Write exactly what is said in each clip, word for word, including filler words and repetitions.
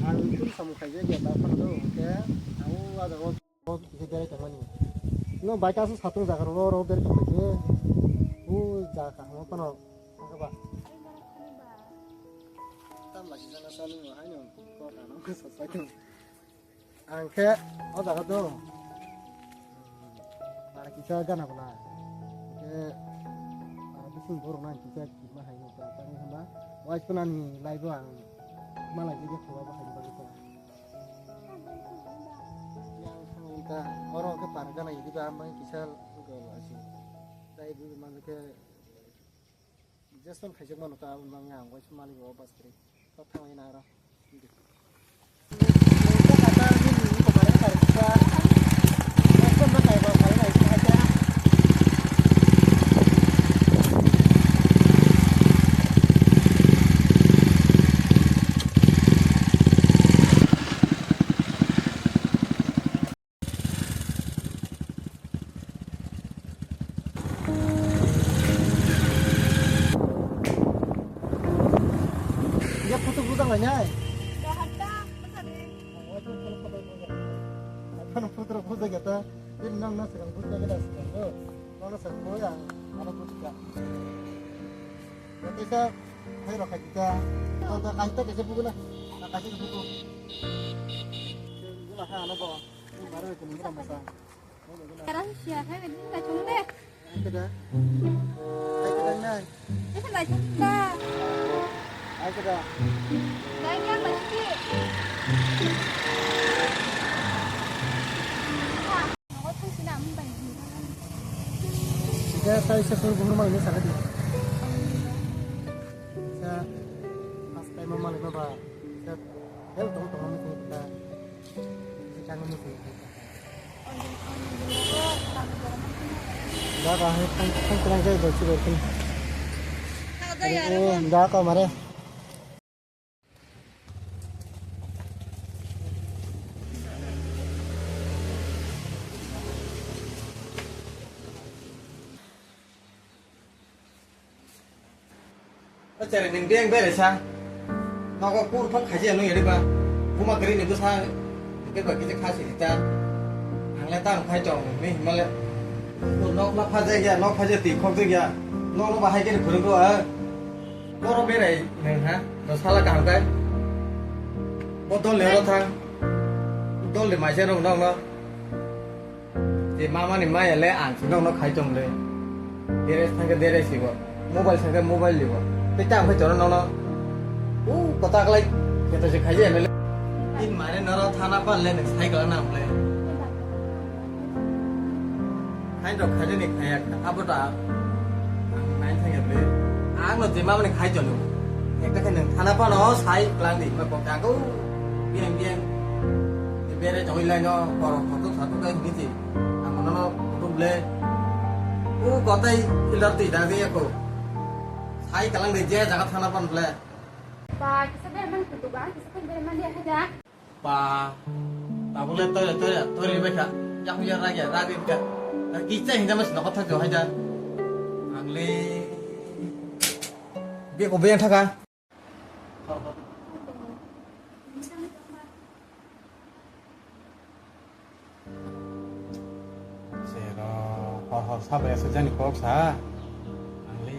Ang tun samung khaijak ya, ta phano do, hwnkhe ang o jaga o. O kisa berai tongmani. No bai kaisa satung jaga ro ro berai tongmani. O jaga kaham phano thangkha ba. Tam lagi sana sani mo haino ko rano ko sapai tong. Ang khe o jaga do. Para kisa gana bwla. Khe para bising borok nang kisa kima haino ta tang hama. Wai sunani live o ang malai je khe ba hai bagwi ta. Yang thang ta oro khe para gana yidi ba mai kisa go asi. Tai bu man khe Jason khaijak mano ta aboni bagwi ang waisa malik o bas kri. Kok thang ina aro. Dia photo bujang lainai. Phano photo bujang ya ta. Ini nang nang sekarang bujang kita sekarang. Nang nang sekarang boya. Ada bujang. Nanti saya hai rokai kita. Kau tak kasih tak kasih buku lah. Tak kasih buku. Buku lah ha, ano bawa. Sekarang siapa yang ini nggak cuma deh. Ai kada. Ai kada nai. Ini nggak cuma. Ai kada. Nggak ini yang masih. Kita saya sepuluh bulan mau ini salah dia. Saya pas time mau malam apa? Saya help dong dong ini kita. Kita ngomong kita. Da ka hai thang thang thang jai jai si berkin. Da ka mare. O chwrai nwng beng bere sa. Nogo kur phang khaji ano yari ba. Buma kari ni bwsa. Ke ba kije khasi ta. Ang le tam khai chong ni himale. Nok la phaje ya, nok phaje ti khok je ya. Nok no bahai ke phuru go a. Boro berai nwng ha. No sala kaham kai. Bo dol le ro thang. Dol le mai se rong dong no. Je mama ni maya le ang si nokno khai tong le. Dere thangke dere sibo. Mobile thangke mobile libo. Te ta khai tong nokno. U kota klai. Keta se khai je le. In mare noro thana pan le sai kala na le. Khai to khai ni khai abo ta. Ang nai thangke le. Ang no je mama ni khai tong. Ekta khai nang thana pan o sai klang di ma ko ka ko. Biang biang. Bere jongoi lai no koro photo sato kai hini si. Ang no photo ble. U kotai ilar ti dang ya ko. Sai kalang de je jaga thana pan ble. Ba, kisa bere man kutu ba, kisa bere man dia haja. Ba, tabule tori tori tori bekha. Yang ya ragi ragi bekha. Kisa hinda mas no kotha jo haja. Ang le. Be ko be thaka. Sero hor hor sabai aswk jani kok sa. Ang le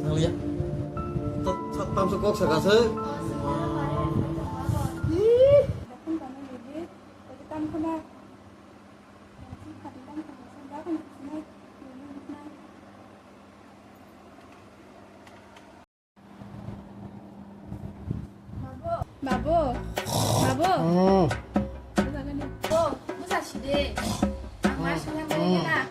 Thanglia. Tam sa kok sa ka se. Babu, babu. Hmm. Bo, busa side. Ang ma songya bai na.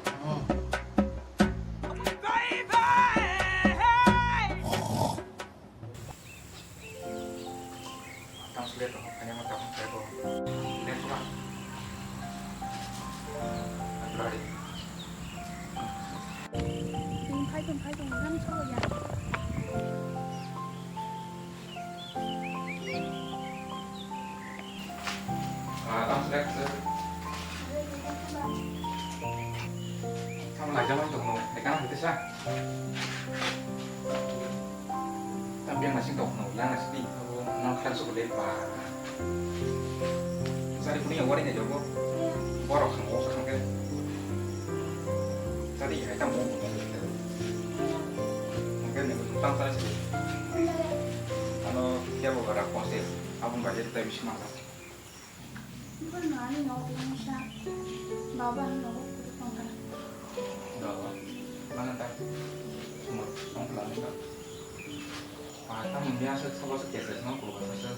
Tang sile to, kanya ma tang sile to. Len sula. Ang lari. Tungphai, tungphai, tungphai, tungphai, ya. Ah, tang sile, sir. Tamo laijak man tongno, ekana hwnkhe sa. Tam biang nasing tongno, yang nasing di, abo nang khan sok le ba. Sari kuni ya wari ne jogo. Borok khango khange. Sari ya tam bo. Hwnkhe ne tam sari sari. Ano kya bo gara kose, abun baje tai bisi mangsa. Baba, mana tak? Semua, semua pelan juga. Ah, kamu biasa coba sekian dari semua keluar saja.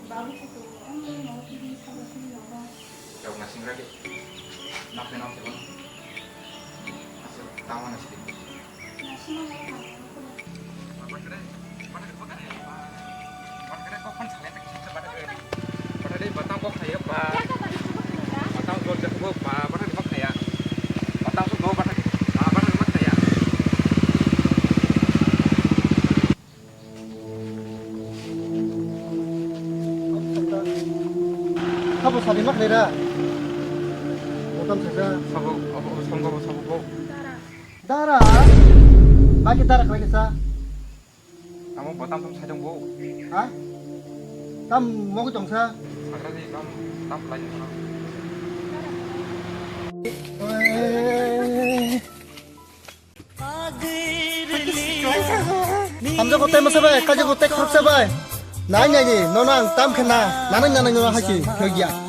Babu itu, em, mau pergi sama sini, Baba. Jauh nasi ngerti. Nak, nak, nak. Asal tahu nasi. Sabo sari mak nera. Botam saja. Sabo, abo, songgo, sabo, bo. Dara. Bagi dara kau kisah. Tamo botam tam sai tongbo. Ha? Tam mogi tongsa. Sagrani tam, tam lai tongsa. Hamja kotai masa bai, kaja kotai khoroksa bai. Nai nai ni, nono ang tam khe na, nanang nanang nono haki, khogya.